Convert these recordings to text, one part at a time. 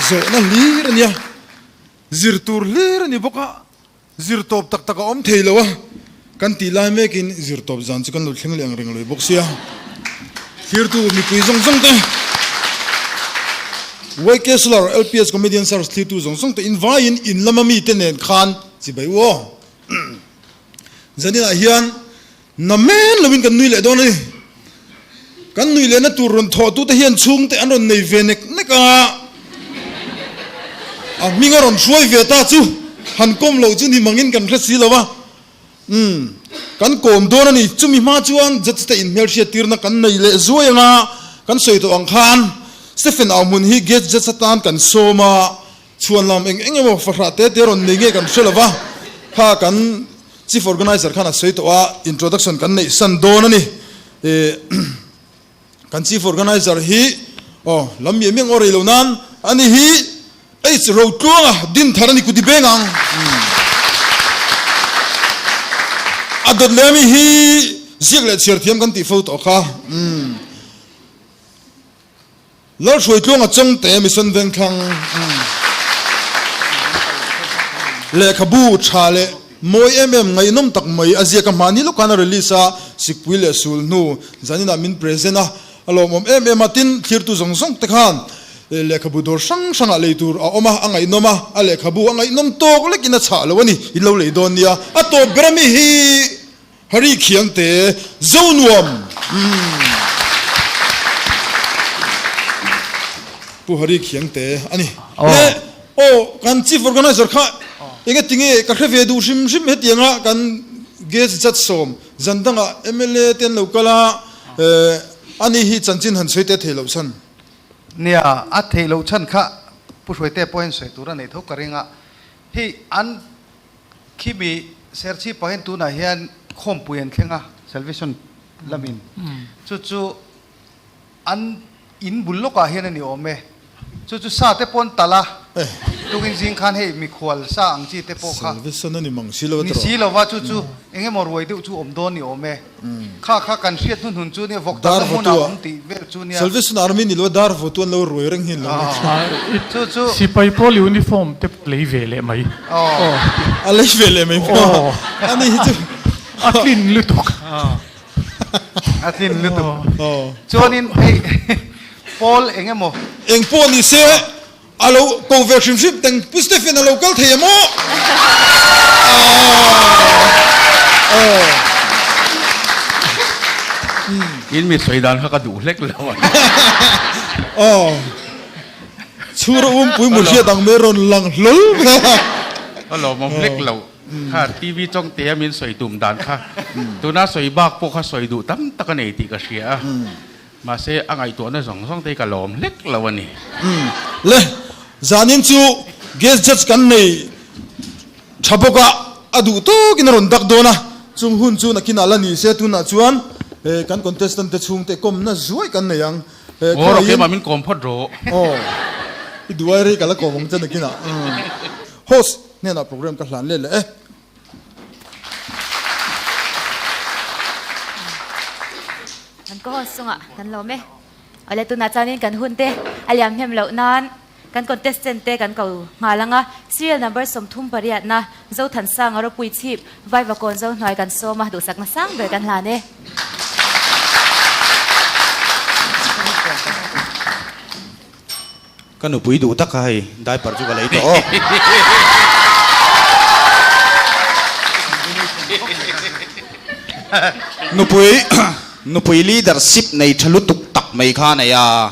Zawhna hlir a nia, zir tur hlir a ni bawk a, zir tawp tak tak a awm thei lo a, kan tih lai mekin zir tawp zan chu kan lo thleng leh ang reng lo bawk sia. Thlirtu mipui zawng zawng te, YK Solar LPS Comedian Search thlirtu zawng zawng te invaiin in lama mite nen khan chibai u aw. Zaninah hian Na men loin kan nui leh dawn a ni. Kan nui lehna tur rawn thawhtute hian chhungte an rawn nei ve nek nek a, a hming a rawn hruai ve ta chu han kawm loh chu ni mangin kan hre si lo a. Umm, kan kawm dawn a ni. Chumi hma chuan judge te inhmelhriat tirna kan nei leh zuai ang a, kan sawi tawh ang khan Stephen Auhmun hi guest judge atan kan sawm a, Chhuan lam eng eng emaw fahrah te te rawn nei nge kan hre lo va, kha kan Chief Organizer khan a sawi tawh a, introduction kan neih san dawn a ni. Ih kan Chief Organizer hi aw lam miah miah ngaw rei lo nan a ni hi H Rotluanga din thar a ni kuti beng ang. A dawt leh ami hi ziak leh chhiar thiam kan tih fo tawh kha. Lalhruaitluanga Chawngte Mission Vengthlang lehkhabu tha leh mawi em em ngaihnawm tak mai a ziak a hmahni lawk khan a release a, Sikpui leh Sul hnu zaninah min present a, a lawmawm em em a, tin thlirtu zawng zawng te khan lehkhabu dawr hrang hrangah lei tur a awm a, a ngaihnawm a, a lehkhabu a ngaihnawm tawk lekin a chhah lo a ni, in lo lei dawn nia, a tawp ber ami hi. Hari Khiangte, Zonuam! Pu Hari Khiangte a ni. Le, aw, kan Chief Organizer kha enge tinge ka hre ve duh hrim hrim hetianga kan guest judge sawm zan dangah mla te an lo kal a, ani hi chanchin han sawi te thei loh chhan. Nia, a theih loh chhan kha Pu Hruaite pawhin sawi tur a neih tho ka ring a, hei an Khimi Serchhip ah hian tunah hian khawmpui an thleng a, Salvation lamin. Chu chu an in bul lawkah hian a ni awm e. Chu chu sa te pawh an talh a, tukin zing khan hei mikhual sa ang chi te pawh kha Salvation a ni mang si lo a ni tawh. si lo va, chu chu eng emaw ruai deuh chu awm dawn ni awm e. Kha kha kan hriat hnuhnun chu nia, vawk Dar talhna hmunah vawtu a awm tih vel chu nia. Salvation Army ni lo a, dar vawtu an lo ruai reng hi an lo ni. Chu chu. Sipai pawl uniform te pawh lei ve leh mai. A lei ve leh mai maw? A ni hi chu. A tlin lutuk. A tlin lutuk. Chuanin hei pawl eng emaw. Eng pawh ni se A lo ko ve hrim hrim teng Pu Stephen a lo kal thei em aw? In mi sawi dan kha ka duh hlek lo a. Aw. Chhur a umpui mu hriat ang mai rawn lang hlawl mai a. Ka lawmawm hlek lo. Kha TV chawngte a min sawi tum dan kha. Tuna sawi bak pawh kha sawi duh tam tak a nei tih ka hria a. Mahse, a ngaihtuahna zawng zawng te hi ka lawm hlek lo a ni. Umm. Le, zanin chu guest judge kan nei tha bawk a, a duh tawkin a rawn dak dawn a, chung hun chu nakinah la ni se, tunah chuan kan contestant te chhungte kawmna zuai kan nei ang. Aw, rawh keimah min kawm phawt rawh. Aw, i duai rei ka la kawm ang che nakinah. Host hnenah program ka hlan let leh e. Kan ka host chungah kan lawm e. Awle tunah chuanin kan hun te a liam hnem loh nan kan contestant te kan ko nghal ang a. Serial number 38 na Zothansanga ropui chhip Vaivakawn Zohnuai kan sawm a, duhsakna sang ber kan hlan e. Ka nupui duh tak kha hei diaper chu ka lei tawh aw. Nupui nupui leadership nei tha lutuk tak mai kha a nei a,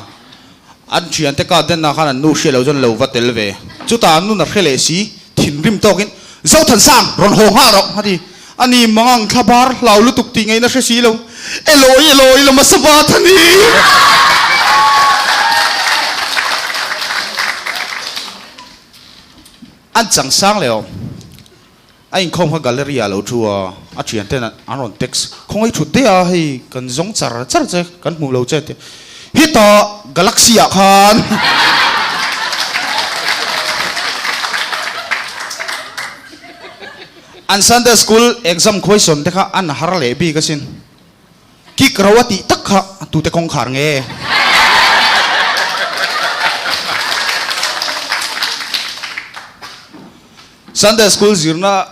an thiante ka denna khan an nu hriat lo chuan lo va tel ve. Chutah an nun a hre leh si, thinrim tawkin, Zothansang, rawn haw nghal rawh a ti. Ani mangang thla bar hlau lutuk tih ngaihna hre si lo. Eloi, Eloi, lama sabathani! An chang sang leh awm. A inkhawm kha gallery ah lo thu a, a thian ten an rawn text, Khawngaih thut daih a, hei kan zawng char char che, kan hmuh lo che tih. Hetah Galaxy ah khan An Sunday school exam question te kha an har leh bik asin. Kik ro a tih tak kha tute kawngkhar nge? Sunday School zirna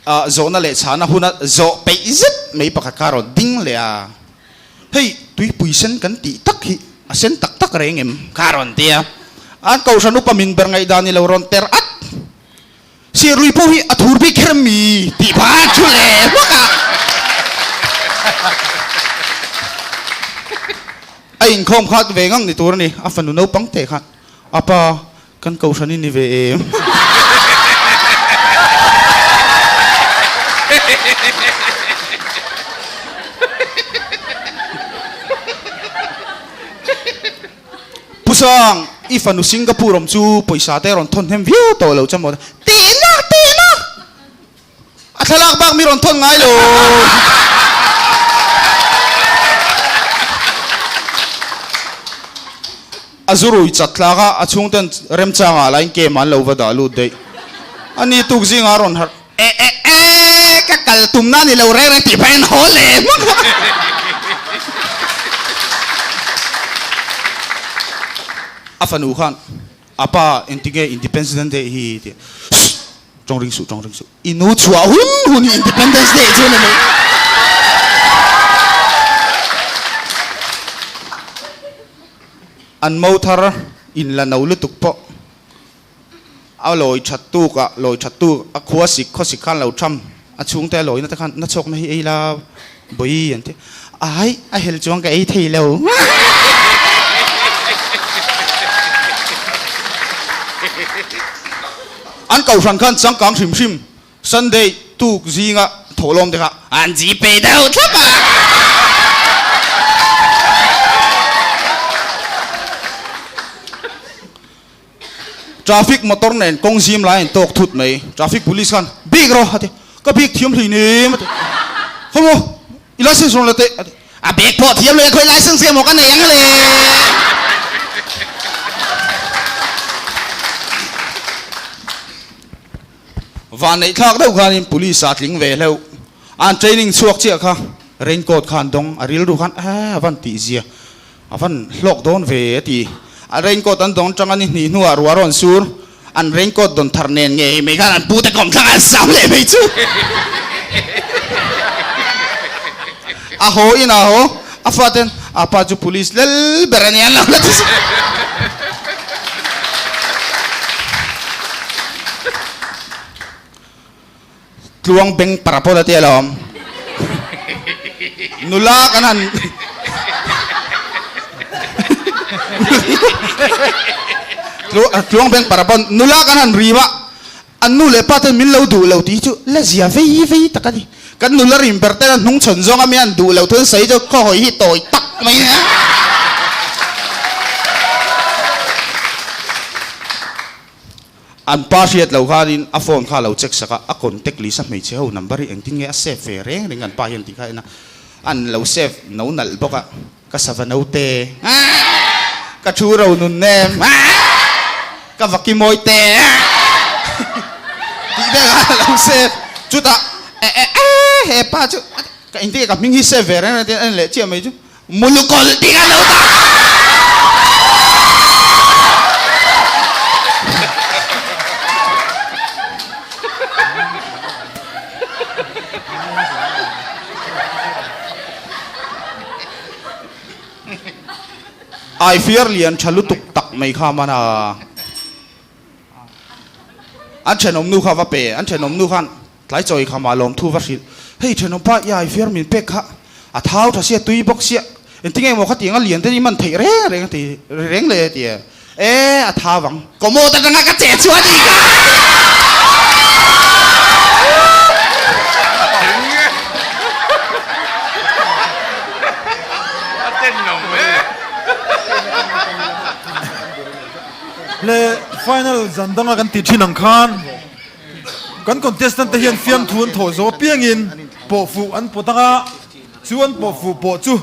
ah zawhna leh chhahna huna zawh peih zet mai pakhat kha a rawn ding leh a, Hei tuipui sen kan tih tak hi a sen tak tak reng em? kha a rawn ti a, an kohhran upa min ber ngaihdan ni lo rawn ter at. Sirui pawh hi a thur bik kher mi tih phah a thu leh hmak a. A inkhawm khat ve ngang ni tur a ni, a fanu naupang teh khan, Apa, kan kohhran i ni ve em? Pu Sang, i fanu Singapore awm chu pawisa te rawn thawn hnem viau tawh lo che maw? Tihna! Tihna! A thlalak bak mi rawn thawn ngai lo. A zu rui chat tlak a, a chhungten remchangah lain game an lo va dah lut daih. A ni tuk zingah a rawn harh. E e e, ka kal tumna a ni lo reng reng tih pahin an haw leh hmak a. A fanu khan, A pa, engtinge Independence Day hi? Ti a. Shh! Tawng ring suh, tawng ring suh. I nu chhuah hun hun hi Independence Day chu a ni mai. An mo thar in la no lutuk pawh. A lawi that tuk a, lawi that tuk a khua sik khaw sik khan lo tham a chhungte a lawina te khan na chhawkna hi ei la bawi an ti ai a hel chuang ka ei thei lo. An kohhran khan changkang hrim hrim Sunday tuk zinga thawhlawm te kha an gpay deuh thlap a. Traffic motor nen kawng zim lai an tawk thut mai. Traffic police khan, Bik rawh a ti. Ka bik thiam hlei nem a ti. Khaw maw, i license rawn la teh a ti. A bik pawh thiam leh khawi license emaw ka nei ang le. Vanneih thlak deuh khanin police ah tling ve hleuh. An training chhuak chiah kha raincoat khan dawng a rilru khan a van tih zia. A van hlawk dawn ve a ti. A raincoat an dawn tang a ni hnih hnuah ruah rawn sur. An raincoat dawn thar nen ngei mai khan an pute kawm thlak an sam leh mai chu. A haw in a haw, a faten a pa chu police lel ber a ni an lo la ti si. Tluang beng para pawl a ti alawm. Nula kan han Tluang beng para pawn nula kan han rim a, an nu leh pa ten min lo duh lo tih chu la zia vei vei tak a ni. Kan nula rim ber ten a hnung chhawn zawng a mi an duh lo thun sawi chu khaw hawi hi tawi tak mai a. An pa hriat loh khanin a phone kha a lo check sak a, a contact list a hmeichhe ho number hi engtin nge a save ve reng reng an pa hian tih kha en a, an lo save no nalh bawk a, ka sava note, ka thu ro nun nem, ka vaki mawi te tih vel kha a lo save, chutah e e e he pa chu ka engtin nge ka hming hi save ve reng reng tiin a en leh chiah mai chu. Mulukawlh tih kha lo dah. Ai fiar lian tha lutuk tak mai kha man a. An thenawm nu kha va pe, an thenawm nu khan Tlai chawi kha mah lawm thu va hrilh, Hei thenawm pa, i ai fiar min pek kha a thau tha sia, tui bawk sia, engtin nge maw khatiang a lian te i man theih reng reng a ti reng le a ti e. E, a thau ang. Commode atanga ka che chu a ni kha! Le final zan danga kan tih thin ang khan. Kan contestant te hian fiamthu an thawh zawh apiangin pawhfuh an pawt ang a, chu an pawhfuh pawh chu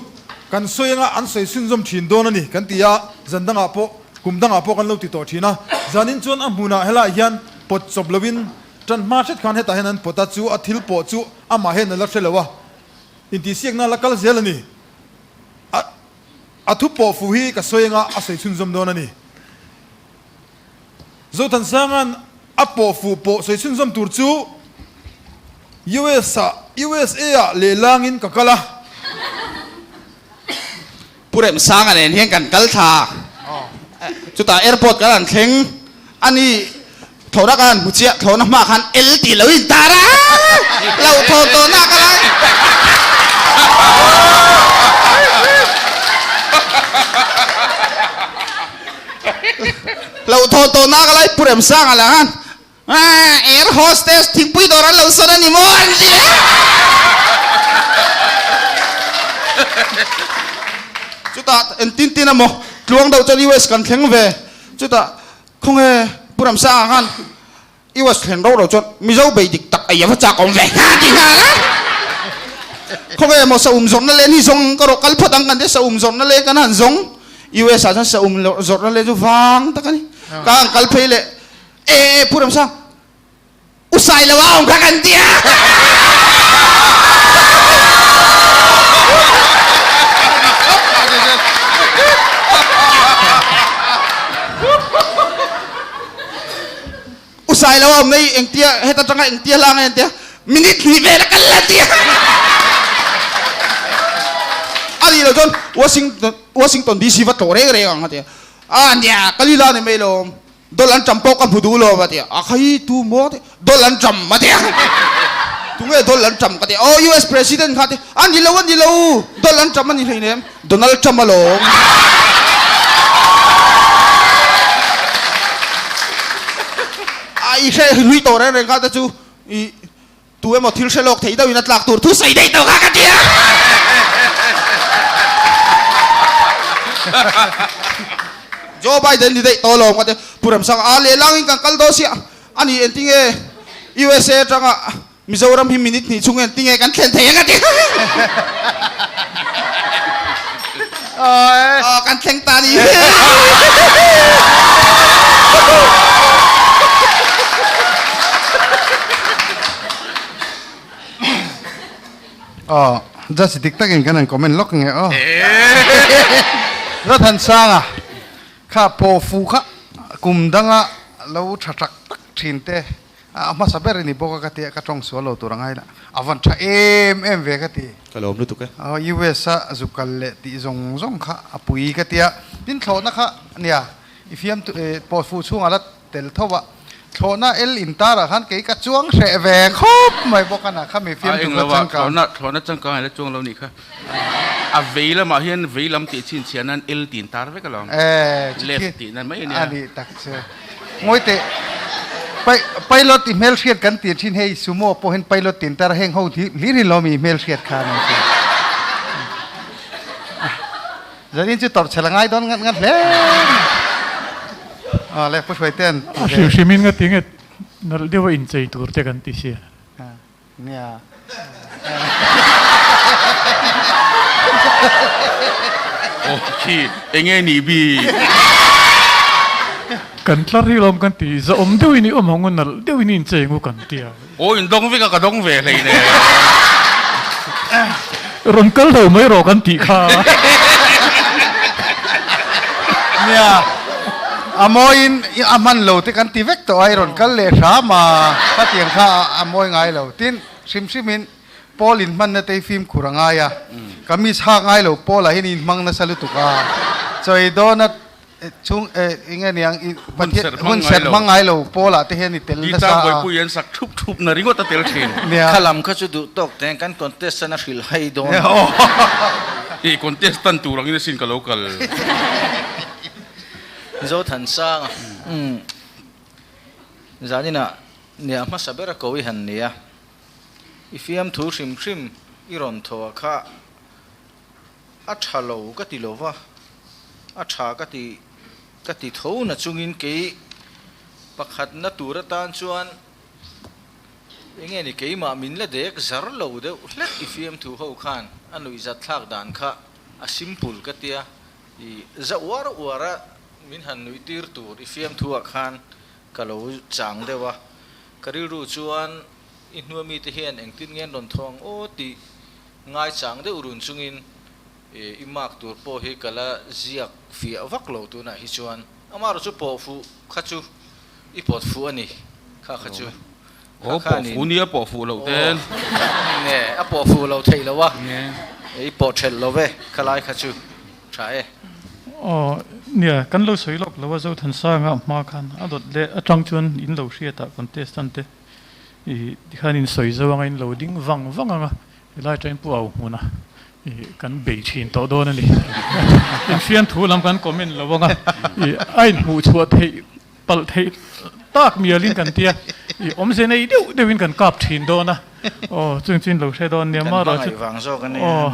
kan sawi anga an sawi chhunzawm thin dawn a ni kan ti a, zan dangah pawh kum dangah pawh kan lo ti tawh thin a, zanin chuan a hmunah helaiah hian pawt chawp loin tan hma hret khan hetah hian an pawt a, chu a thil pawh chu amah hian a la hre lo a, intihsiakna a la kal zel a ni. A a thu pawhfuh hi ka sawi anga a sawi chhunzawm dawn a ni. Zothansanga'n. A pawh fuh pawh sawi chhunzawm tur chu US ah, USA ah lehlangin ka kal a. Pu Remsanga nen hian kan kal thla. Chutah airport kan han thleng a ni. Thlawhna kan han hmu chiah, thlawhna hmaah khan L tih lo intar a, lo thaw tawhna ka lai. Lo thaw tawhna ka lai Pu Remsanga lah khan Air hostess thingpui dawr an lo sawn a ni maw an ti a. Chutah engtin tin a maw tluang deuh chuan US kan thleng ve. Chutah khawnge Pu Ramsanga khan US thlen ro ro chuan Mizo bei dik tak ei a va chak awm ve a ti nghal a. Khawnge maw saum zawrhna len hi zawng ka rawh kal phawt ang kan tia saum zawrhna len kan han zawng US ah chuan saum zawrhna len chu vang tak a ni. Ka han kal phei leh E Pu Ramsang, u sai lo a awm kha kan ti a. U sai lo a awm nei engtia heta tanga engtia hlang a entia minute hnih vel a kal la ti a. A nih loh chuan Washington Washington DC va tlawh reng reng ang a ti a. A nia ka lila ni mai lo. Dawlh an ṭam pawh ka hmu duh lo a ti a, a khai tu maw ti, dawlh an ṭam a ti a, tunge dawlh an ṭam ka ti a, aw US President kha ti, a ni lo a ni lo, dawlh an ṭam a ni hleinem, Donald Trump alawm. A i hre hlui tawh reng reng kha te chu i Tu emaw thil hre lawk theih deuhin a tlak tur thu sawi daih tawh kha ka ti a. Joe Biden ni daih tawh alawm ka ti a. Pu Remsanga a lehlangin kan kal dawn sia. A ni engtinge USA atanga Mizoram hi minute hnih chhung engtinge kan thlen thei ang a ti a. Aw kan thleng ta ni. Aw judge dik takin kan han comment lawk nge aw. Zothansanga kha pawhfu kha kum danga lo tha tak tak thin te A hmasa ber i ni bawk a ka ti a, ka tawng sual lo tur a ngai la. A van tha em em ve ka ti. Ka lawm lutuk e. Aw US a zu kal leh tih zawng zawng kha a pui ka ti a. Tin thlawhna kha nia i fiam pawh fuh chhungah la tel tho a. Thlawhna el intar ah khan kei ka chuang hreh ve khawp mai bawk a na kha mi fiam tur kha changkang. Thlawhna thlawhna changkang ila chuang lo nih kha. A vei lamah hian vei lam tih chhinchhiah nan el tih intar vek alawm. Left tih nan mai a nia. A nih tak chu. Ngawi teh, Pilot i hmelhriat kan tih thin hei Sumo pawh hian Pilot tin tar heng ho hlir hi lawm i hmelhriat kha ni tih. Zanin chu tawrh chhel a ngai dawn ngat ngat hle mai. Aw le Pu Hruaitean ti ve. A hrim hrimin nga tinge nalh deuha inchei tur te kan ti sia. Nia. Aw khi enge nih bik. Kan tlar hi lawm kan ti zahawm deuhin i awm ang u nalh deuhin i inchei ang u kan ti a. Aw in dawng vek a ka dawng ve hlei nen. Rawn kal lo mai rawh kan tih kha. Nia. A mawiin a hman lo te kan ti vek tawh a, i rawn kal leh hram a, khatiang kha a mawi ngai lo. Tin, hrim hrimin Paul inhmanna te hi fimkhur a ngai a, kamis hak ngai lo Paul ah hian i inhmang nasa lutuk a, chawi dawna chhung eng nge niang i Pathian hun serh hmang ngai lo Paul ah te hian i tel nasa a. Titang Bawihpui an sak thup thup na ringawt a tel thin. Nia. Kha lam kha chu duh tawk teng kan contestant a hrilh hai dawn. I contestant tur angin asin ka lo kal. Zothansanga umm zaninah nia hmasa ber a ko i han nia i fiamthu hrim hrim i rawn thaw a kha a tha lo ka ti lo va a tha ka ti ka ti tho na chungin kei pakhatna tur atan chuan enge ni keimah min la dek zar lo deuh hlek i fiamthu ho khan a nuihzat thlak dan kha a simple ka tia I za uar uar a, min han nuih tir tur i fiamthu ah khan ka lo chang deuh a, ka rilru chuan i hnua mite hian engtin nge an rawn thaw ang aw tih ngai chang deuh run chungin i mark tur pawh hi ka la ziak fiah vak lo tunah hi chuan amaherawhchu pawh fuh kha chu i pawt fuh a ni. Kha kha chu. Aw pawh fuh nia pawh fuh loh ten. Nge a pawh fuh lo theih lo a. I pawh thelh lo ve kha lai kha chu tha e. Aw nia kan lo sawi lawk lo a Zothansanga hma khan a dawt leh atang chuan in lo hriat ah contestant te i tikhan in sawi zo anga in lo ding vang vang anga helai atangin pu au hmun a i kan bei thin tawh dawn a ni. Infiam thu lam kan comment lo anga i a inhmuh chhuah theih Palh theih tak mialin kan tia, i awmze nei deuh deuhin kan kap thin dawn a, aw chung chuin lo hre dawn nia mah erawh chu aw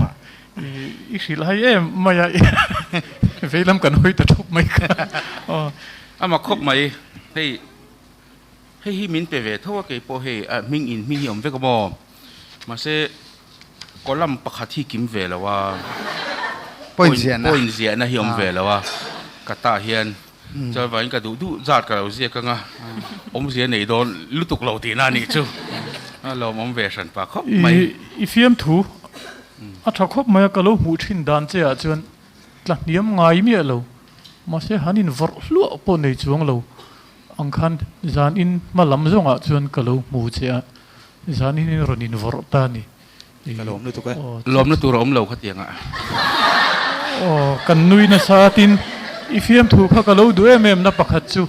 i hrilh hai em mai a, veilam kan hawi ta thup mai kha aw. Ama khawp mai, hei hei hi min pe ve tho a kei pawh hei a hming in hming hi awm vek a maw, mahse column pakhat hi kim ve lo a, point ziahna point ziahna hi awm ve lo a, ka tah hian Chuan vangin ka duh duh zat ka lo ziak anga awmzia nei dawn lutuk lo tihna a nih chu. A lawmawm ve hran pah khawp mai. I fiamthu a tha khawp mai a, ka lo hmuh thin dan che ah chuan tla hniam ngai miah lo, mahse han in vawrh hluah pawh nei chuang lo ang khan zan in hma lam zawng ah chuan ka lo hmu che a, zan in in rawn in vawrh ta a ni. Ka lawm lutuk e. Lawmna tur a awm lo khatiang ah. Aw, kan nui nasa tin i fiamthu kha ka lo duh em em na pakhat chu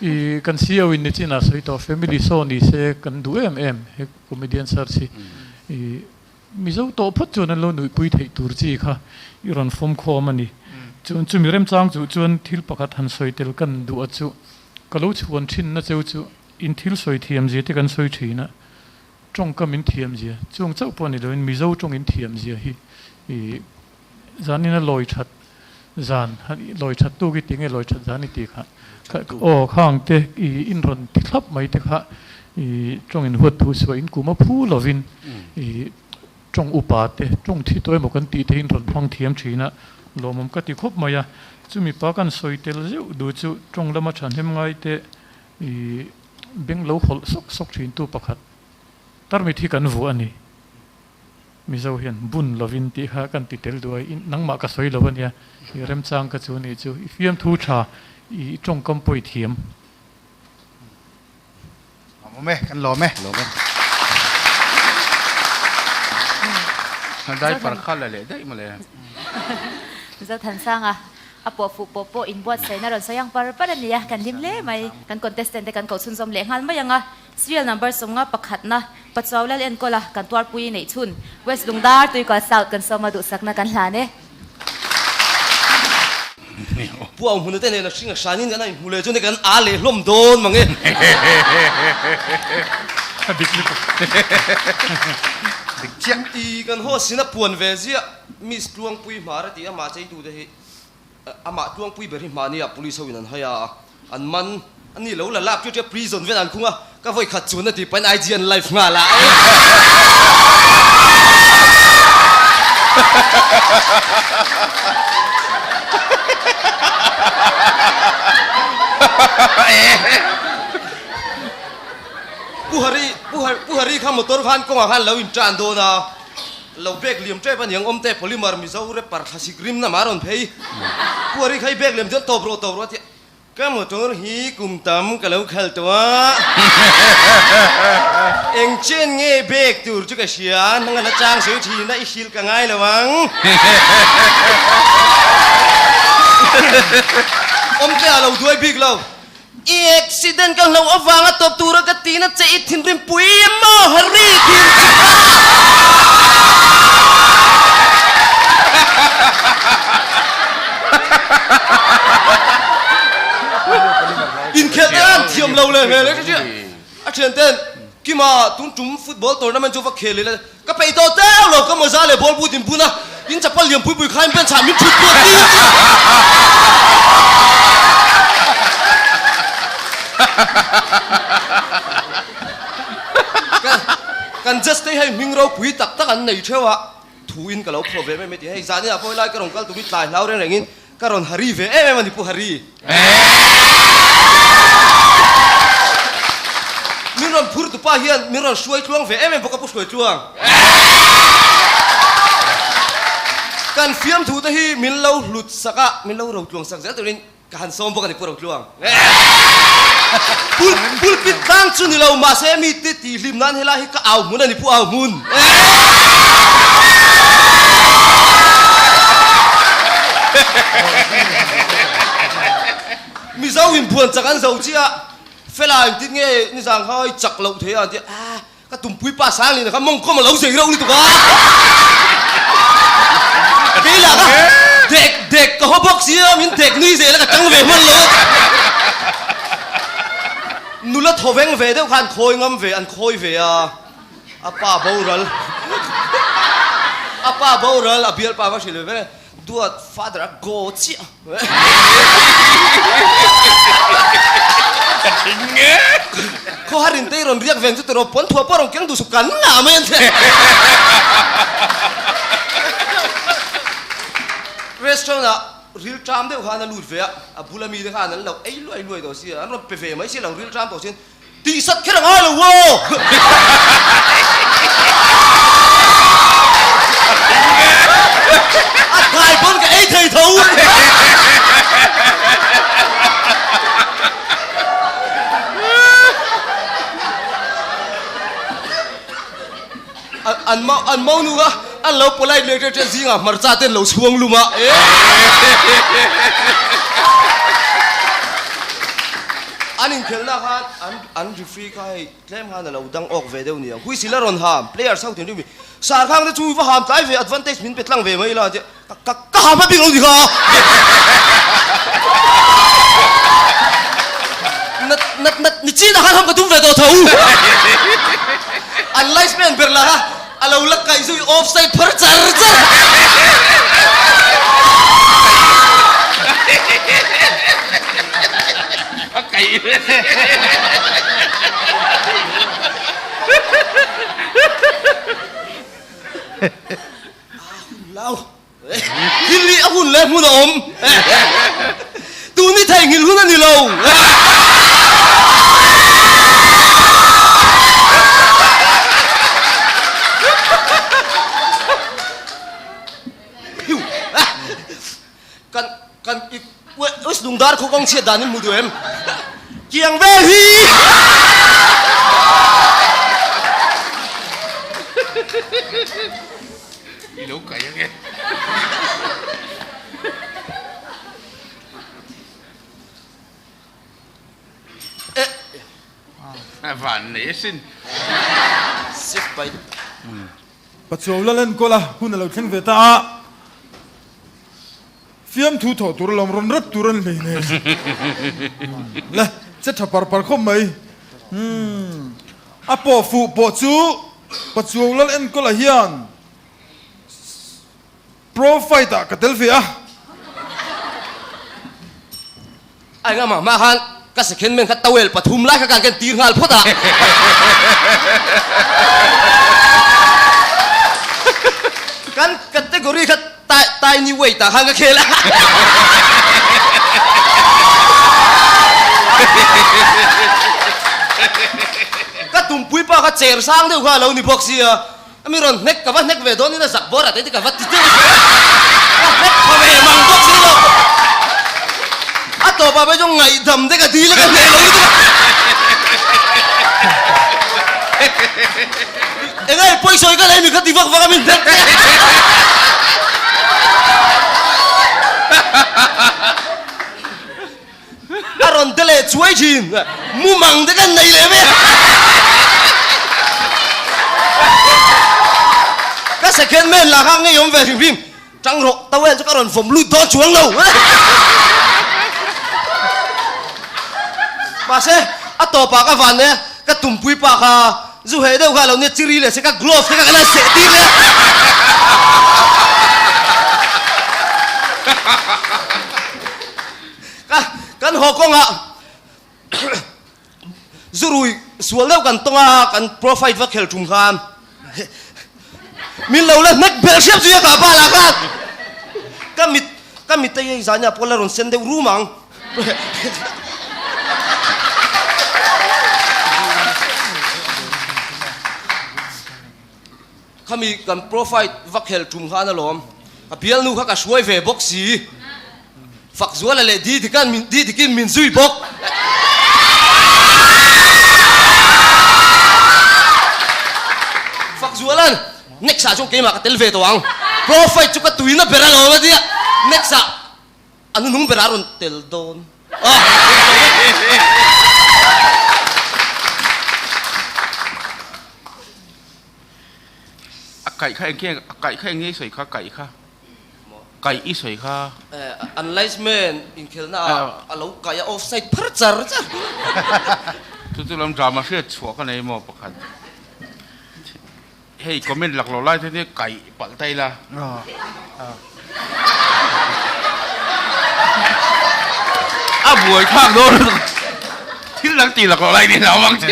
i kan CEO in nichin ah sawi tawh family show ni se kan duh em em he comedian search hi i Mizo tawh phawt chuan an lo nuihpui theih tur chi kha i rawn fawm khawm a ni. Chuan chumi remchang chuh chuan thil pakhat han sawi tel kan duh a chu ka lo chhuan thin na cheu chu in thil sawi thiam zia te kan sawi thin a Tawngkam in thiam zia, chung chauh pawh ni loin Mizo tawng in thiam zia hi i zanin a lawi that zan, lawi that tuk i ti nge lawi that zan i ti kha, aw khang te i in rawn ti thlap mai te kha i tawng in huat thu suah in kum a phu lovin i tawng upa te, tawng thi tawh emaw kan tih te in rawn hmang thiam thin a, lawmawm ka ti khawp mai a, chumi pa kan sawi tel zeuh duh chu tawng lama thahnem ngai te I beng lo hawlh sawk sawk thin tu pakhat tarmit hi kan vuah a ni. Mizo hian bun lovin tih kha kan ti tel duai i nangmah ka sawi lo a nia, i remchang ka chu nih chu i fiamthu tha i tawngkam pawh i thiam. Lawm e, kan lawm e. Lawm e. Diaper kha la leh daih mawle. Zothansanga A pawh fuh pawh pawh inbuatsaihna rawn sawi ang par par a ni a, kan hlim hle mai. Kan contestant te kan koh chhunzawm leh nghal mai ang a, serial number 50 pakhatna Pachuau Lal enkawl a kan tuarpui neih chhun West Lungdar Tuikual South kan sawm a duhsakna kan hlan e. Pu Au hmuna te nen a hring a hranin kan a inhmu leh chuan kan a leh hlawm dawn mang e. A dik lutuk. Dik chiah. I kan host in a puan ve ziah Miss Tluangpui Hmar a ti a mah cheitute hi. Amah Tluangpui ber hi hmahni ah police ho in an hai a, an man a ni lo la lak ṭiau ṭiau prison vel an khung a, ka vawi khat chuan a ti pahin IG an live nghal a. Pu Hari, Pu Hari kha motor khan kawngah khan lo in tan dawn a. Lo bag liam tep a niang awm te polymer Mizo rapper thlasik rim na mah rawn phei. Pu Ari kha i bag liam chuan tawp rawh tawp rawh a ti a, ka motor hi kum tam ka lo khal tawh a, eng chen nge bag tur chu ka hria, nang a la chang sawi thin a i hrilh ka ngai lo ang. Awm te a lo duai bik lo. I accident ka hlauh avanga tawp tura ka tina che i thinrim pui emaw Harry thin chu ka. Inkhelh te an thiam lo leh hmel e a thian ten Kima tun tum football tournament chu va khel ila ka peih tawh teuh lo ka mawza leh ball boot in bun a in chapal lian pui pui khain bench ah min thut pawh tir chu. Kan judge te hi hei hming ropui tak tak an nei theuh a thu in ka lo phuah ve em em e ti hei zan inah pawh helai ka rawn kal tum hi tlai hlau reng reng in Ka rawn Hari ve em em a ni Pu Hari. Min rawn phur tupa hian min rawn hruai tluang ve em em bawk a Pu Hruai Tluang. Kan fiamthu te hi min lo hlut sak a, min lo ro tluang sak zel turin ka han sawm bawk a ni Pu Ro Tluang. Pul pulpit tlang chu ni lo mahse mi te tih hlim nan helai hi ka au hmun a ni pu au hmun. Mizo in buan chak an zo chiah fela engtin nge nizang kha i chak loh thei a an ti a. Ka tumpui pa sang leh kha mawngkawm a lo zei reuh lutuk a. Kei lah ka dek dek ka haw bawk sia min dek nui zel a ka tang ve hman lo a. Nula thaw veng ve deuh kha an khawi ngam ve an khawi ve a. A pa boral a pa boral a bialpa va hrilh ve ve. Duat father a go chiah. Ka thing nge. Khawhar in tei rawn riak veng chu tiraw pawn thuah pawh rawn keng duh suh kan ngah mai an ti. Restaurant ah ril ṭam deuh khan a lut ve a, a bula mite khan an lo ei luai luai tawh si a, an rawn pe ve mai si lo ril ṭam tawh sin. Tihsat kher a ngai lo aw! A tlai pawn ka ei thei tho. An mau an mau nu kha an lo polite leh ṭe ṭe zingah hmarcha te an lo chhuang lum a. An inkhelhna khan an an referee kha hei tlem khan a lo dang awk ve deuh ni ang. Whistle a rawn ham, players ho thinrim in Sarkhang te chu va ham tlai ve advantage min pe tlang ve mai la tia ka ka ka ham a bik lo ni kha. Nat nat nat ni chin ah khan ham ka tum ve tawh tho. An linesman ber lah kha A lo la kaih zui offside phar char char. A kaih. Lau. Thil hi a hun leh hmun a awm. Tun hi theihnghilh hun a ni lo. Kan kan i us lungdar khaw kawng chhiat dan in hmu duh em? Kiang vel hi! I lo kai ange. Van nei asin. Sek pai. Pachuau lal enkawl a hun a lo thleng ve ta a, fiamthu thawh tur alawm rawn rat tur an hlei nen. Le, che tha par par khawp mai. Umm, a pawh fuh pawh chu Pachuau lal enkawl ah hian Pro fight ah ka tel ve a. A engah mah khan ka second man kha towel pathum lai kha kan ken tir nghal phawt a. Kan category kha tiny weight ah khan ka khel a. Ka tumpui pa kha cher sang deuh kha a lo ni bawk sia. A mi rawn hnek ka va hnek ve dawn in a zak bawr a tei te ka va ti deuh ka hnek pha ve mang bawk si lo. A tawpah pawh chuan ngaihdam te ka dil a ka hneh lo lutuk a. Eng nge pawisawi ka lei mi kha ti vak vak a min hnek te. A rawn te leh chuai thin, mumang te kan nei leh mai a. Ka second man lah kha ngei awm ve hrim hrim, tang rawh towel chu ka rawn vawm lut dawn chuang lo. Mahse, a tawpah ka van e, ka tumpui pa kha zu heh deuh kha a lo nia chiri leh se ka glove te kha ka la seh tir leh a. Ka kan haw kawngah zurui sual deuh kan tawng a, kan profile va khel tum khan min lo la hnek belh hriap zui a kah pa lah khan ka mit ka mit te hi zan ah pawh la rawn sen deuh rum ang. Khami kan profile va khel tum khan alawm, ka bialnu kha ka hruai ve bawk si. Fakzuala leh Didikan min Didikin min zui bawk. Fakzuala'n next ah chuan keimah ka tel ve tawh ang, pro fight chu ka tuina ber alawm a tia, next ah a nunung berah a rawn tel dawn a. A kaih kha engkim a kaih kha eng nge i sawi kha kaih kha kaih i sawi kha. An linesman inkhelhna ah a lo kaih a offside phar char char. Chu chu lam drama hriat chhuah ka nei maw pakhat. Hei comment lak lo lai te hi kaih palh ta ila. A buai thlak dawn lutuk. Thil dang tih lak lo lai ni lo ang chi.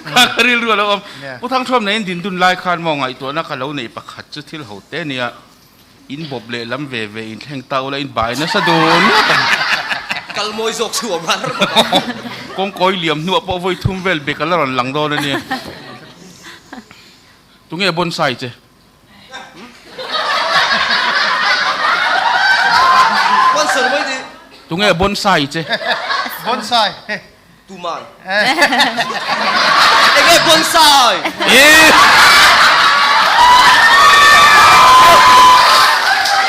Kha ka rilru a lo awm. Pu Thangthuam neiin din dun lai khan maw ngaihtuahna ka lo neih pakhat chu thil ho te nia. In bawp leh lam ve ve in thleng ta ula in bai nasa dun ngawt ang. Kal mawi zawk chu awm har bawk ang. Kawngkawi liam hnuah pawh vawi thum vel bek a la rawn lang dawn a nia. Tunge bonsai che? Sponsor mai ni. Tunge bonsai che? Bonsai. Tuman. Enge bonsai?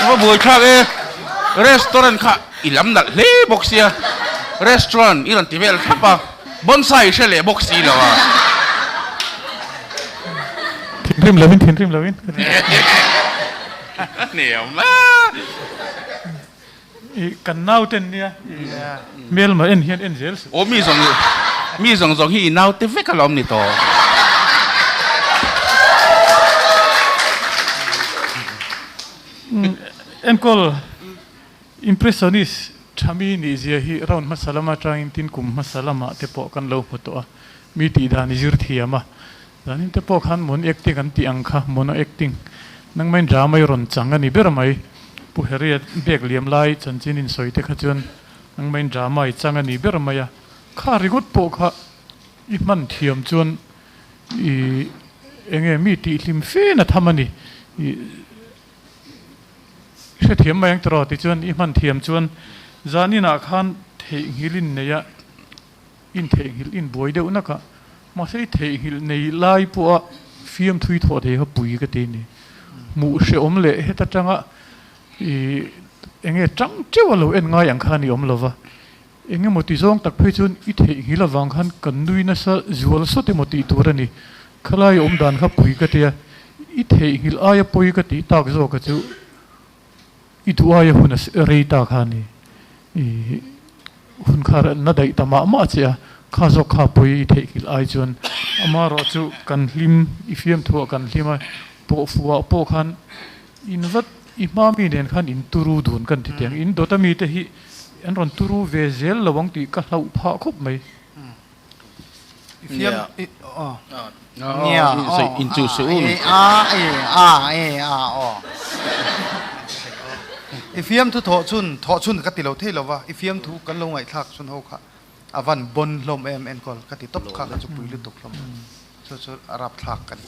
Ka buai thlak e. Restaurant kha i lam nalh hle bawk sia. Restaurant i rawn ti vel thlap a. Bonsai hre leh bawk si lo a. Thinrim lovin thinrim lovin. Hniam a. I kan naute nia i hmelma en hian en zel suh. Aw mi zawng mi zawng zawng hi i naute vek alawm ni tawh. Enkawl Impressionist tha mi nih zia hi round hmasa lam atangin tin kum hmasa lamah te pawh kan lo hmu tawh a, mi tih dan i zir thiam a. Zanin te pawh khan mono acting an tih ang kha, mono acting nangmain drama i rawn chang a ni ber mai. Pu Harriet bag liam lai chanchin insawi te kha chuan nangmain drama i chang a ni ber mai a. Kha ringawt pawh kha i hman thiam chuan i enge mi tihhlim fe na tham a ni. I hrethiam mai ang tiraw tichuan i hman thiam chuan zaninah khan theihnghilh in nei a. In theihnghilh in buai deuh nak a, mahse i theihnghilh nei lai pawha fiamthui thawh thei kha pui ka ti a ni. Hmuh hrehawm leh heta tanga i eng nge tang teuh a lo en ngai ang khan i awm lo va, eng emaw ti zawng tak phei chuan i theihnghilh avang khan kan nui nasa zual sawt emaw tih tur a ni. Khalai awm dan kha pui ka ti a, i theihnghilh aia pawi ka tih tak zawka chu I duh aia hun a rei ta kha ni. I hun kha na daih ta mah mah che a, kha zawk kha pawi i theihnghilh ai chuan amaherawh chu kan hlim, i fiamthuah kan hlim a, pawhfuhah pawh khan in vat, i hma mi nen khan in turu dun kan ti teh ang. In dawta mite hi an rawn turu ve zel lo ang tih ka hlauh phah khawp mai. Nia I fiamthu thawh chhun thawh chhun ka ti lo thei lo va, i fiamthu kan lo ngaihthlak chhun ho kha a van bawn hlawm em enkawl ka ti tawp kha ka chu pui lutuk hlawm chu chu a rapthlak ka ni.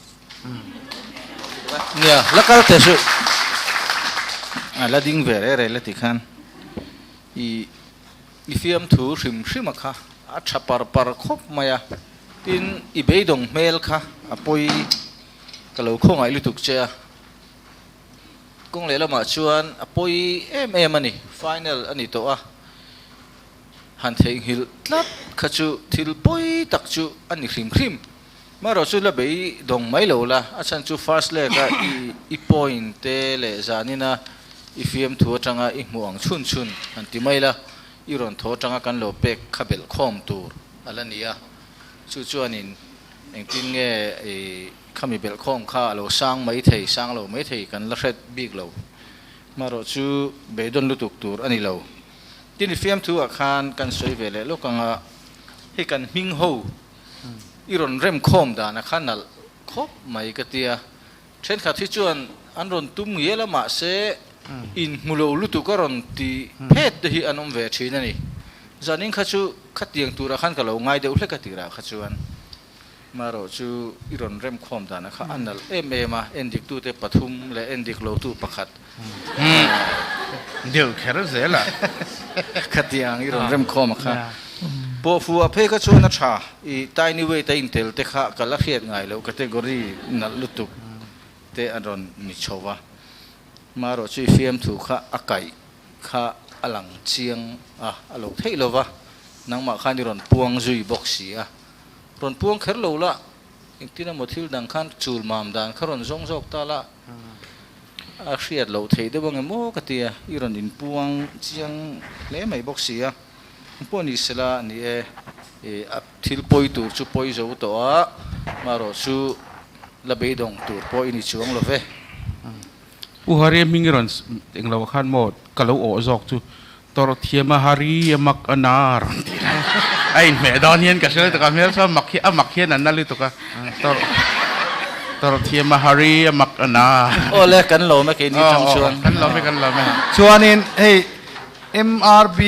Nia la kal teh suh a la ding ve reh reh la ti khan i I fiamthu hrim hrima kha a tha par par khawp mai a, tin i beidawng hmel kha a pawi ka lo khawngaih lutuk che a, kawng lehlamah chuan a pawi em em a ni, final a ni tawh a, han theihnghilh tlat kha chu thil pawi tak chu a ni hrim hrim. Marawh chu la beidawng mai lo la, a chhan chu first leg a i i point te leh zanina i fiamthu atanga i hmuh ang chhun chhun han ti mai la, i rawn thaw atanga kan lo pek kha belh khawm tur a la ni a, chu chuanin engtin nge i khami belh khawm kha a lo sang mai thei, sang lo mai thei kan la hret bik lo. Marawh chu beidawn lutuk tur a ni lo. Tin i fiamthu ah khan kan sawi ve leh lawk anga hei kan hming ho I rawn rem khawm dan a kha nalh khawp mai ka tia. Thenkhat hi chuan an rawn tum ngial a mahse inhmu lo lutuk a rawn ti phet te hi an awm ve thin a ni. Zanin kha chu khatiang turah khan ka lo ngai deuh hlek a tirah kha chuan marawh chu i rawn rem khawm dan a kha a nalh em em a, endiktute pathum leh endik lotu pakhat deuh kher zel a. Khatiang i rawn rem khawm a kha. Pawhfu ah phei kha chuan a tha i tiny weight a intel te kha ka la hriat ngai loh category nalh lutuk te a rawn ni chho va. Marawh chu i fiamthu kha a kaih kha a lang chiang a, a lo theih lo va, nangmah khan i rawn puang zui bawk si a. Rawn puang kher lo la, engtin emaw thil dang khan chul mam dan kha rawn zawng zawk ta la, a hriat loh theih deuh ang emaw ka ti a, i rawn inpuang chiang hle mai bawk si a. Pawh ni sela ni e, i a thil pawi tur chu pawi zo tawh a, marawh chu la beidawng tur pawh i ni chuang lo ve. Pu Hari a hming i rawn eng lo ah khan maw ka lo awh zawk chu tawrh thiam a Hari a mak a na rawn ti a, a inhmeh dawn hian ka hre lutuk a, hmel chuan mak hi a mak hian a na lutuk a, tawrh tawrh thiam a Hari a mak a na. Aw le kan lawm e keini tang chuan. Kan lawm e kan lawm e. Chuanin hei MRB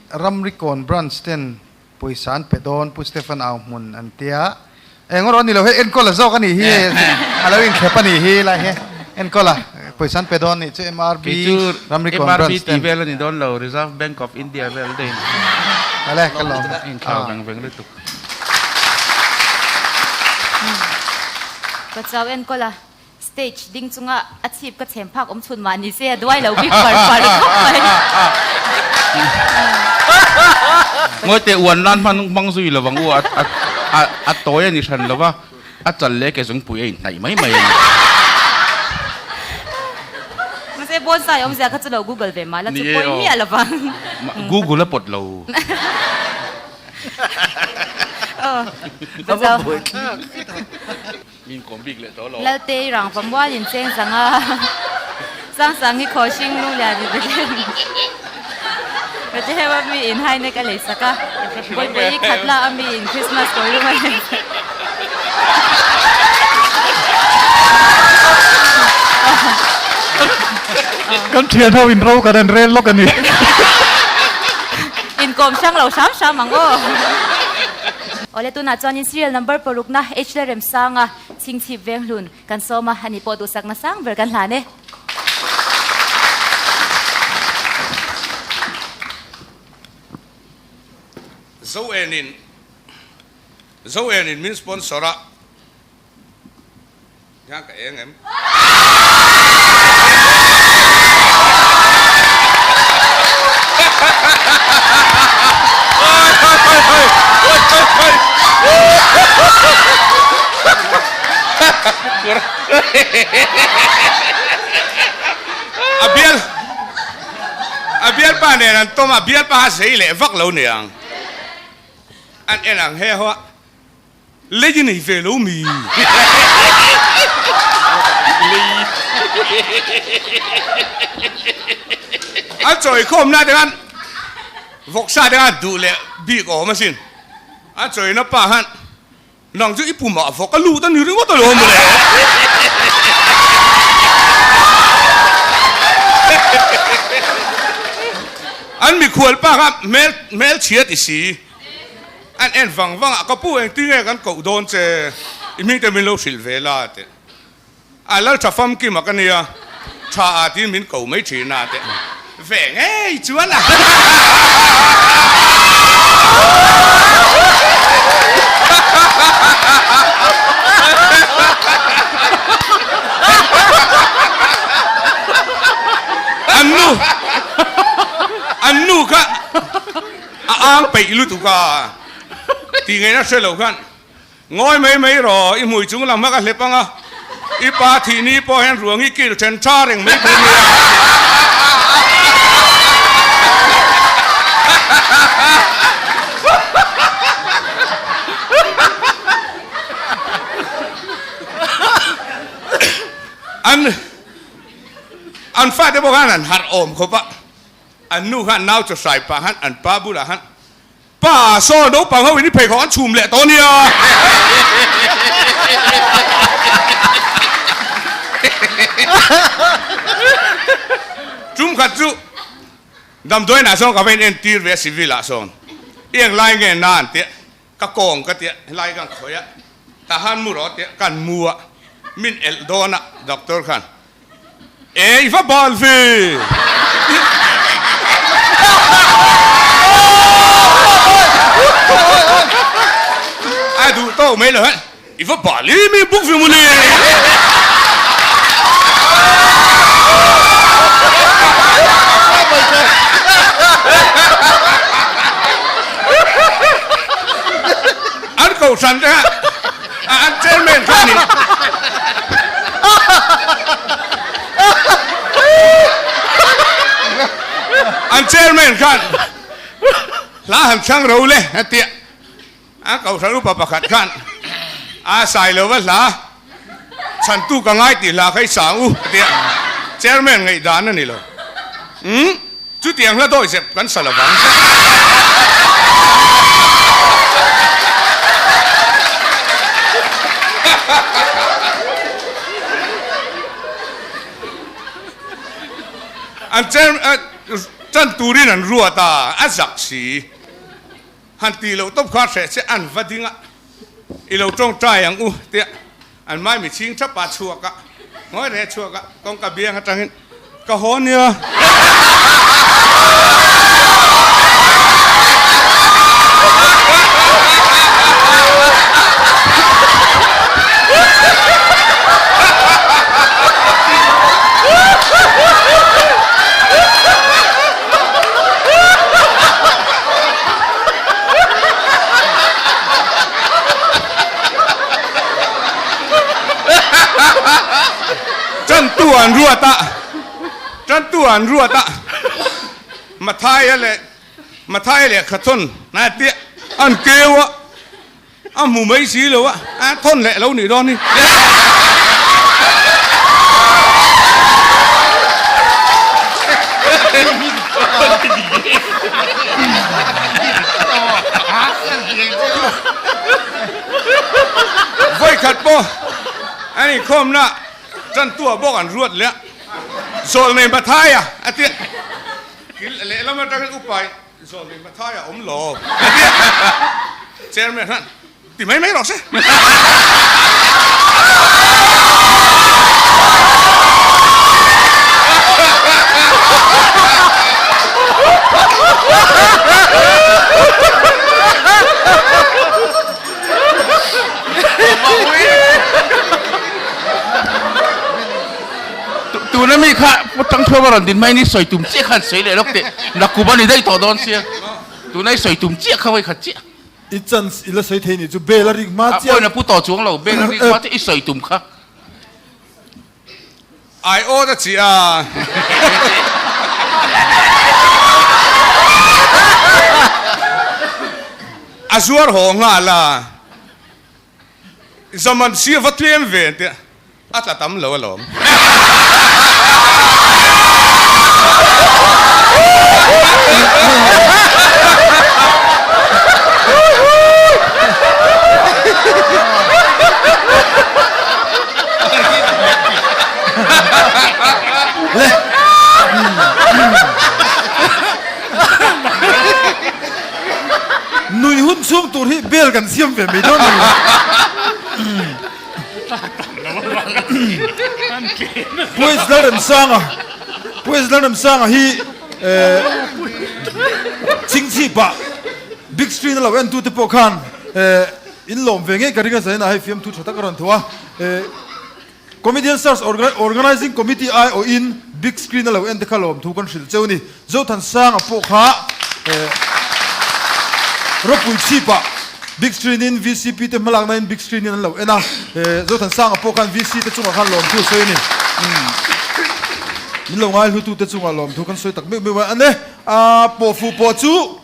Ramrikawn Branch ten Pawisa an pe dawn Pu Stephen au hmun an tia. Eng erawh a ni lo hei enkawl a zawk a nih hi a lo inthlep a nih hi lai hi enkawl a pawisa an pe dawn nih chu MRB Kei chu Ramrikawn MRB Branch tih ten. vel a ni dawn lo Reserve Bank of India vel daih a ni. Awle ka lawm A inthlau veng veng lutuk. Ka chau enkawl a. Stage ding chunga a chhip ka chhem phak awm chhun mah ni se a duai lo bik par par khawp mai. Ngawi teh uan nan hman hmang zui lo vang u a a a tawi a ni hran lo va, a chal leh ke zungpui a inhnaih mai mai a ni. Mahse bonsai awmzia kha chu lo google ve mah la chu Ni e pawi aw. miah lo vang. Google a pawt lo. Aw. A va buai thlak. Laltei rang pamual in cheng zang a, Sangsang hi khaw hring lung lian in Bethlehem Bethlehem a mi in high neck a lei sak a, Bawihbawi i khat la a mi in Christmas kawi lung a lei sak Kan thian ho in ro kan an rel lawk a ni. Inkawm hrang lo hram hram ang aw. Awle tunah chuanin serial number parukna H le Remsanga chhingchhip venghlun kan sawm a, ani pawh duhsakna sang ber kan hlan e. Zoenin Zoenin min sponsor a hian ka eng em? A bial a bialpa nen an tawm a, bialpa a zei leh vak lo niang. An en ang he ho a. Lei nei ve lo mi? Lei. A chawi khawmna te khan vawksa te khan duh leh bik awm asin. A chawina pa khan nang chu i pumah vawk a lut a ni ringawt alawm mawle. An mikhual pa kha hmel hmelchhia ti si. An en vang vang a, ka pu engtin nge kan koh dawn che, i hming te min lo hrilh ve la teh. A lal tha famkim a ka nia, tha ah tiin min ko mai thin a teh. Ve ngei chuan a. An nu, an nu kha. A ang peih lutuk a, tih ngaihna hre lo khan, Ngawi mai mai rawh, i hmui chung lam a ka hlep ang a, i pa thih ni pawh hian ruang i kil then tha reng mai thei nia. An an fate pawh khan an harh awm khawp a. An nu khan nau chawhrai pah khan an pa bulah khan, Pa, saw naupang ho in i pheikhawk an chhum leh tawh nia. Tum khat chu damdawiinah sawn ka va in entir ve a civil ah sawn i eng lai nge na an tia ka kawng ka tia helai ka khawih a tah khan mu rawh tia kan mu a min elh dawn a doctor khan E i va bal ve! hauh mai lo hian i va bal em em bawk ve mawle. An kohhran te kha an chairman kha a ni. An chairman khan hla han thlang ro le a tia a kohhran upa pakhat khan a sai lo va hla chhantu ka ngai tih hla kha i sang u a tia chairman ngaihdan a ni lo umm chutiang hla dawi zep kan sa lovang. An chair Tan turin an ruat a, a zak si. Han tih loh tawp kha hreh che an va ding a, i lo tawngtai ang u tia an mai mi chhing thap a chhuak a, ngawi reh chhuak a, kawngka biang atangin ka haw nia. Tantu an ruat a, tantu an ruat a, Mathaia leh Mathaia lehkha thawn a tia an keu a. A hmu mai si lo a, a thawn leh lo nih dawn hi. Vawikhat pawh an inkhawmna tantua bawk an ruat leh a, Zawlnei Mathaia a tia, kil lehlam atangin upa in Zawlnei Mathai a awm lo. Chairman hian ti mai mai rawh se. Tuna mi kha Pu Tangthuama rawn din mai ni sawi tum chiah khan sawi leh lawk teh. Nakum a ni daih tawh dawn sia. Tuna i sawi tum chiah kha vawi khat chiah. I chance i la sawi thei nih chu bel a rik hma chiah. A pawhin a pu tawh chuang lo, bel a rik hma chiah i sawi tum kha. Ai awt a chi a. A zuar haw nghal a. Zaman sia va tlem ve tia a tla tam lo alawm. Nui hun chhung tur hi bel kan siam ve mai dawn a ni. Puiz Lalremsanga Puiz Lalremsanga hi Chingchhipah big screen a lo en tute pawh khan in lawm ve ngei ka ring a zainah hei fiamthu tha tak a rawn tho a. Comedian Search Organising Committee aiawhin big screen a lo en te kha lawmthu kan hrilh cheu a ni. Zothansanga pawh kha ropui chhipah big screen in VCP te hmalakna in big screen in an lo en a, Zothansanga pawh khan VC te chungah khan lawmthu a sawi a ni. Min lo ngaihlutu te chungah lawmthu kan sawi tak meuh meuh a ni. A pawhfuh pawh chu.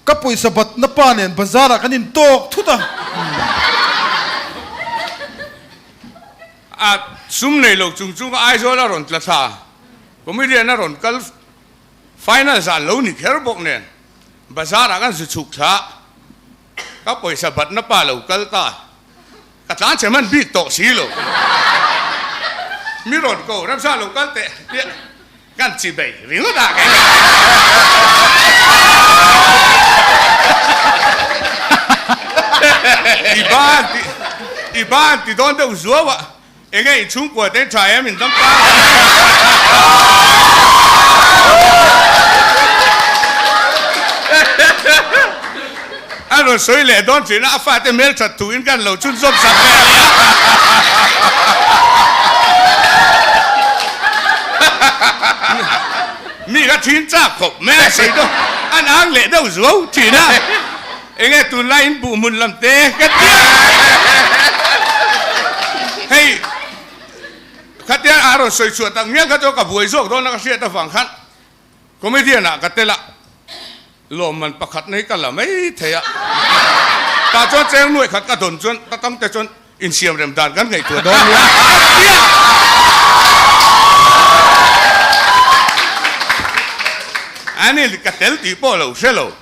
Ka pawisa batna pa nen bazar ah kan in tawk thut a. A sum nei lo chung chung Aizawl a rawn tla thla, comedian a rawn kal final zan lo ni kher bawk nen bazar ah kan zu chhuk thla, ka pawisa batna pa lo kal ta, ka tlan che hman bik tawh si lo. Mi rawn ko ramsa lo kal teh tih Kan chi bei ringawt ah kei I ban ti i ban ti dawn deuh zuau a, enge i chhungkua te tha em in dam ta. A rawn sawi leh dawn thin a, a fate hmel that thu in kan lo chhunzawm sak ve a nia. Mi kha thin chak khawp mai a sawi dawn, an ang leh deuh zuau thin a, enge tunlai in buh hmun lam te ka ti a. Hei khatia a rawn sawi chhuah tak ngial kha chu ka buai zawk dawn a ka hriat avang khan Comedian ah ka tel a, lawmman pakhat na hi ka la mai thei a, tah chuan cheng nuaih khat ka dawn chuan ka tam te chuan insiam rem dan kan ngaihtuah dawn nia a ti a. Ani ka tel tih pawh lo hre lo,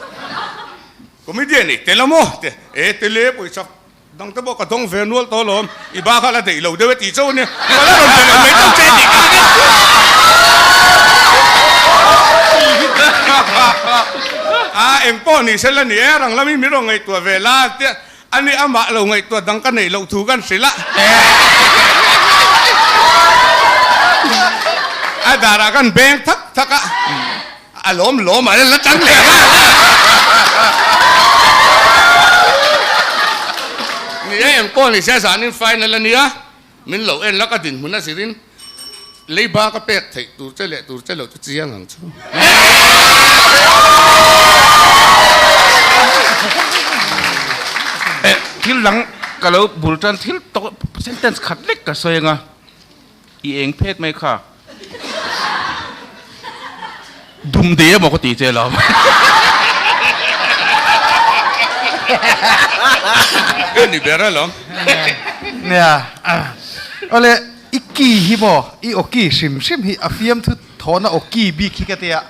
comedian i tel a maw ti a, e tel e pawisa Dang te pawh ka dawng ve nual tawh alawm, i ba kha la deih lo deuh e tih chauh a nia, ka la rawn pe lo mai chauh che tih ka hre. A eng pawh ni se la ni e, rang lamin min rawn ngaihtuah ve la tia a ni amah lo ngaihtuah dang ka neih loh thu kan hrilh a. A darah kan beng thak thak a. A lawm lawm a la tang leh a. Ni e engpawh ni se zanin final a nia, min lo en la ka dinhmun a zirin leiba ka pek theih tur che leh tur che lo chu chiang ang chu. Thil dang ka lo bul tan thil tawk sentence khat lek ka sawi anga. I eng phet mai kha. Dum de emaw ka ti che lo. Ka ni ber alawm. Nia. Awle i ki hi maw i aw ki hrim hrim hi a fiamthu thawhna aw ki bik hi ka tia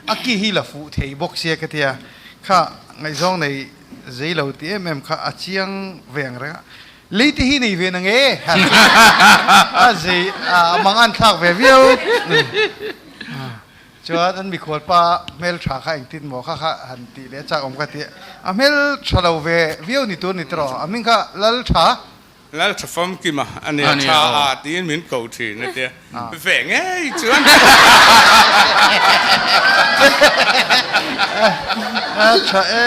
a ki hi la fuh thei bawk sia ka tia kha ngaihzawng nei zei lo ti em em kha a chiang ve ang reng a. Lei te hi nei ve na nge? A zei a mang an thlak ve viau. Chuan an mikhual pa hmel tha kha engtin maw kha kha han tih leh chak awm ka ti. A hmel tha lo ve viau ni tur ni tawh. A hming kha Lal Tha. Lal Tha Famkima a nia tha a tiin min ko thin a tia. Ve ngei chuan. A tha e.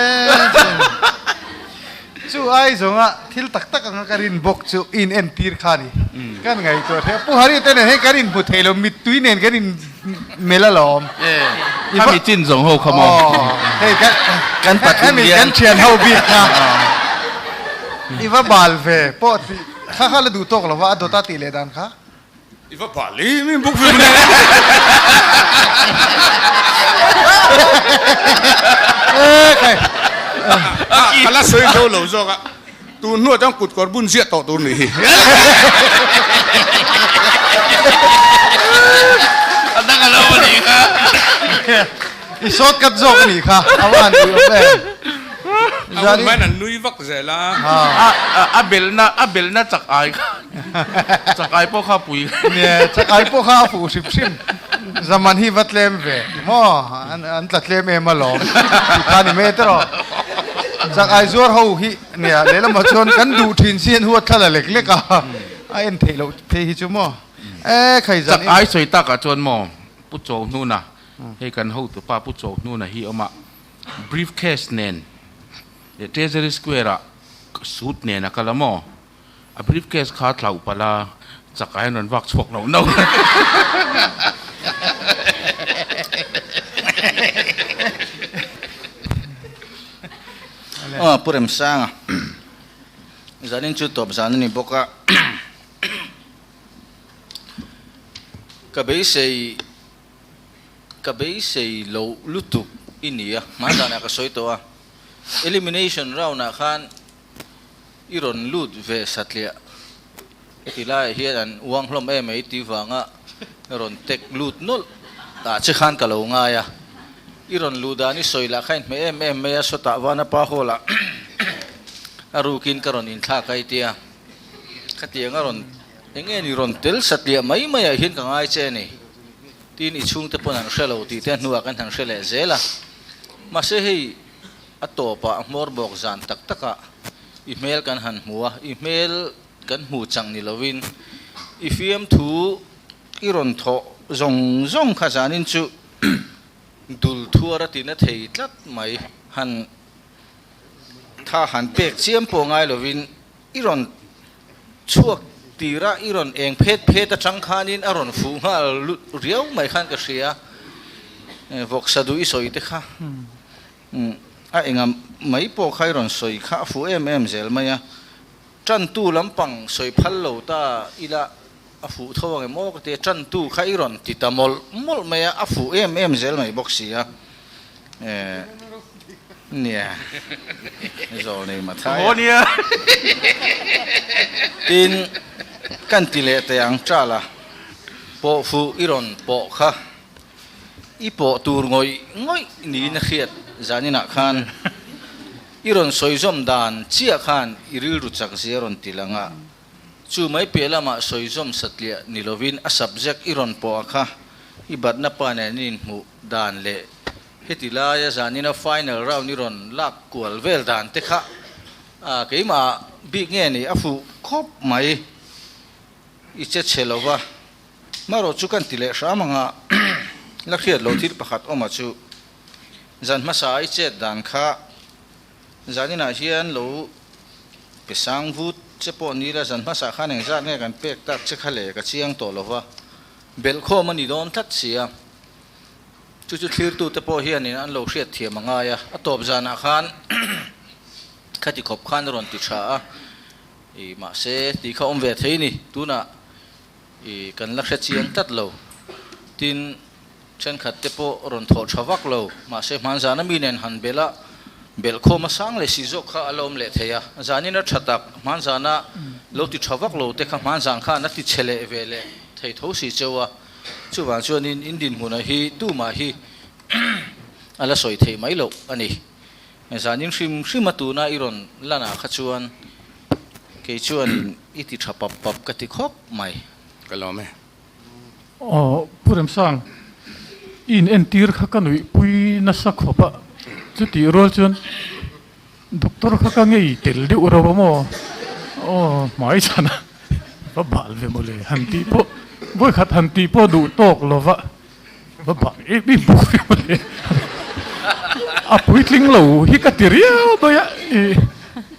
Chu ai zawnga thil tak tak anga ka rin bawk chu in entir kha a ni. Kan ngaihtuah hreh. Pu Hari te nen hian kan inhmu thei lo, mittui nen kan in melh alawm. Khami chin zawng ho kha maw? Hei kan Kan pathum hemi hian. kan thian ho bik kha i va bal ve pawh tih kha kha la duh tawk lo va, a dawt a tih leh dan kha. I va bal i min buk ve nen. Ka la sawi zo lo zawk a, tun hnuah chuan kut kawr bun ziah tawh tur nih hi. A dang a lo a nih kha. I sawt kat zawk a nih kha, a va han tih awm em. A hun hmain an nui vak zel a. A belna a belna chak ai kha chak ai pawh kha pui. Nia chak ai pawh kha a fuh hrim hrim. Zaman hi va tlem ve maw an tla tlem em alawm tih kha ni mai tawh. Chak ai zuar ho hi nia lehlamah chuan kan duh thin si an huat thla la lek lek a a en theih loh phei hi chu maw e khai zan Chak ai sawi takah chuan maw Pu Chawhnuna hei kan hotupa Pu Chawhnuna hi awm a Briefcase nen leh Treasury Square ah suit nen a kal a maw? A briefcase kha tlauh palh a, chak ah hian rawn vak chhuak loh no. Aw Pu Remsanga, zanin chu tawp zan a ni bawk a, ka beisei Ka beisei loh lutuk i ni a, hmandanah ka sawi tawh a, elimination round ah khan i rawn lut ve satliah heti laiah hian an uang hlawm em mai tih vanga rawn tek lut nawlh ah che khan ka lo ngai a, i rawn luh dan i sawi lah kha inhmeh em em mai a, sawtah Vanapa hall ah a rukin ka rawn inthlak a i tia, khatiang a rawn eng nge ni rawn tel satliah mai mai ah hian ka ngai che a ni. Tin, i chhungte pawn an hre lo tih te hnuah kan han hre leh zel a. Mahse hei a tawpah a hmawr bawk zan tak takah i hmel kan han hmu a, i hmel kan hmu chang ni lovin i fiamthu i rawn thawh zawng zawng kha zanin chu dul thuar a tina thei tlat mai. Han. Tha han pek chiam pawh ngai lovin i rawn chhuak tir a, i rawn eng phet phet atang khanin a rawn fuh nghal lut riau mai khan ka hria. Vawksa duh i sawi te kha a enga mai pawh kha i rawn sawi kha a fuh em em zel mai a. Tantu lampang sawi phal lo ta ila a fuh tho ang em aw ka ti a, tantu kha i rawn ti ta mawlh mawlh mai a, a fuh em em zel mai bawk si a, eh nia zawl nei mathai a, tin kan ti leh teh ang tal a, pawh fuh i rawn pawh kha i pawh tur ngawih ngawih niin a hriat zaninah khan i rawn sawi zawm dan chiah khan i rilru chak zia rawn ti lang a. Chu mai piah lamah sawi zawm satliah ni lovin a subject i rawn pawh a kha i batna pa nen in inhmuh dan leh heti laia zanina final round i rawn lak kual vel dan te kha a keimah bik nge ni a fuh khawp mai i che chhe lova marawh chu kan ti leh hram anga la hriat loh thil pakhat awma chu zan hmasa i chet dan kha Zaninah hian lo pe sang vut che pawh ni la, zan hmasa khan engzat nge kan pek tak che kha le ka chiang tawh lo va, belhkhawm a ni dawn tlat si a. Chu chu thlirtute pawh hianin an lo hriat thiam a ngai a, a tawp zanah khan khati khawp khan a rawn ti tha a, i mahse tih kha awm ve thei ni, tunah i kan la hre chiang tlat lo. Tin. Thenkhat te pawh rawn thawh tha vak lo, mahse hmanzana mi nen han belh a, belhkhawm a sang leh si zawk kha a la awm leh thei a, zanin a tha tak, hmanzana lo ti tha vak lo te kha hmanzan khan a ti chhe leh ve leh thei tho si cheu a, chuvang chuanin in dinhmuna hi tumah hi a la sawi thei mai loh a ni. Zanin hrim hrim a tuna i rawn lanah kha chuan kei chuanin i ti tha pap pap ka ti khawp mai. Ka lawm e. Aw, Pu Remsang, i in entir kha ka nuihpui nasa khawp a, chutih rual chuan doctor kha ka ngei tel deuh rauh a maw? Aw, hmai chhan a va bal ve mawle, han tih pawh vawikhat han tih pawh duh tawk lo va, va bal em em bawk ve mawle, a puitling lo hi ka ti riau mai a,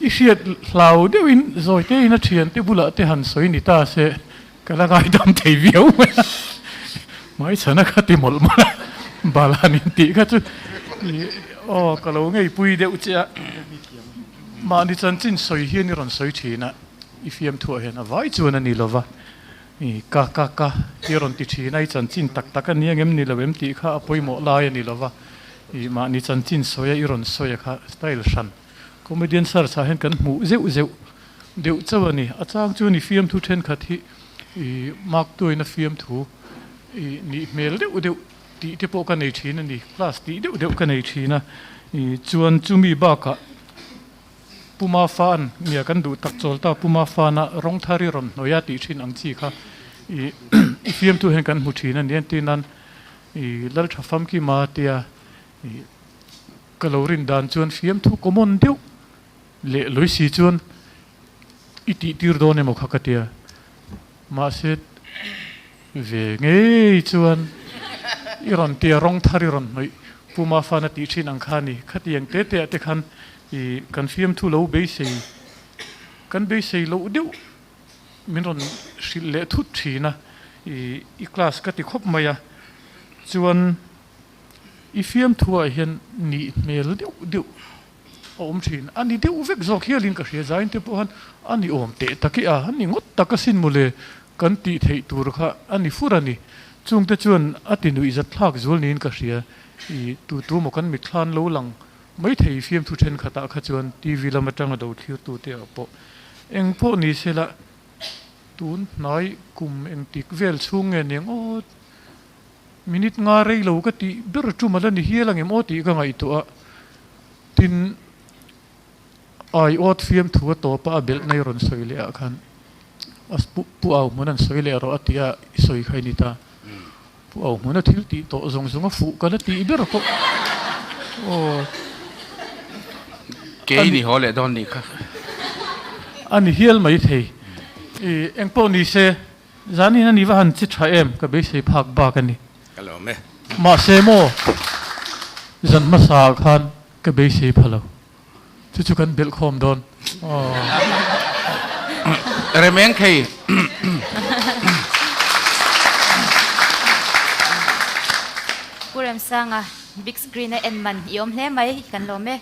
i hriat hlau deuhin zawi tein a thiante bulah te han sawi ni ta se. Ka la ngaidam thei viau mai a, hmaichhana kha ti mawlh mawlh a, Balan in tih kha chu aw ka lo ngeipui deuh che a, mahni chanchin sawi hian i rawn sawi thin a, i fiamthuah hian a vai chuan a ni lo va, i ka ka ka i rawn ti thin a, i chanchin tak tak a ni angem ni lo em tih kha a pawimawh lai a ni lo va, i mahni chanchin sawi a i rawn sawi a kha style hran comedian search ah hian kan hmuh zeuh zeuh Deuh chauh a ni. A chang chu ni fiamthu thenkhat hi i mark tuaina fiamthu i nih hmel deuh deuh tih te pawh ka nei thin a ni. Class tih deuh deuh ka nei thin a. I chuan chumi bakah Puma Fan nia kan duh tak chawl ta Puma Fan-a rawng thar i rawn hnawih a tih thin ang chi kha i i fiamthu hian kan hmu thin a ni. Entir nan i Laltha Famkima tia i ka lo rin dan chuan fiamthu common deuh Leh Loisi chuan i tih tir dawn emaw kha ka tia, mahse ve ngei chuan i rawn tia rawng thar i rawn hnawih Pu Mafana tih thin ang kha a ni. Khatiang te te ah te khan i kan fiamthu lo beisei kan beisei loh deuh min rawn hrilh leh thut thin a, i i class ka ti khawp mai a, chuan i fiamthu ah hian nih hmel deuh deuh A awm thin. A ni deuh vek zawk hialin ka hria. Zain te pawh khan a ni awm teh tak i a, a ni ngawt tak asin mawle kan tih theih tur kha a ni fur a ni. Chungte chuan a ti nuih zat thlak zual niin ka hria. I tu tu maw kan mitthlan lo lang mai thei fiamthu thenkhatah kha chuan TV lam atanga do thlirtute ah pawh eng pawh ni sela tun hnai kum engtik vel chhung nge niang aw Minute nga rei lo ka tih ber tum a la ni hial angem aw tih ka ngaihtuah a, tin ai awt fiamthu a tawp a a belh nai rawn sawi leh ah khan a pu au hmun an sawi leh rawh a tih a i sawi kha i ni ta. Pu au hmun a thil tih tawh zawng zawng a fuh ka la tih ber pawh aw. Kei ni haw leh dawn nih kha. A ni hial mai thei. I engpawh ni se. Zanin a ni va han chi tha em ka beisei phak bak a ni. Ka lawm e. Mahse maw zan hmasa ah khan ka beisei pha lo. Chu chu kan belh khawm dawn. Aww. Remeng khei. Pu Remsanga, big screen a en man i awm hle mai, kan lawm e.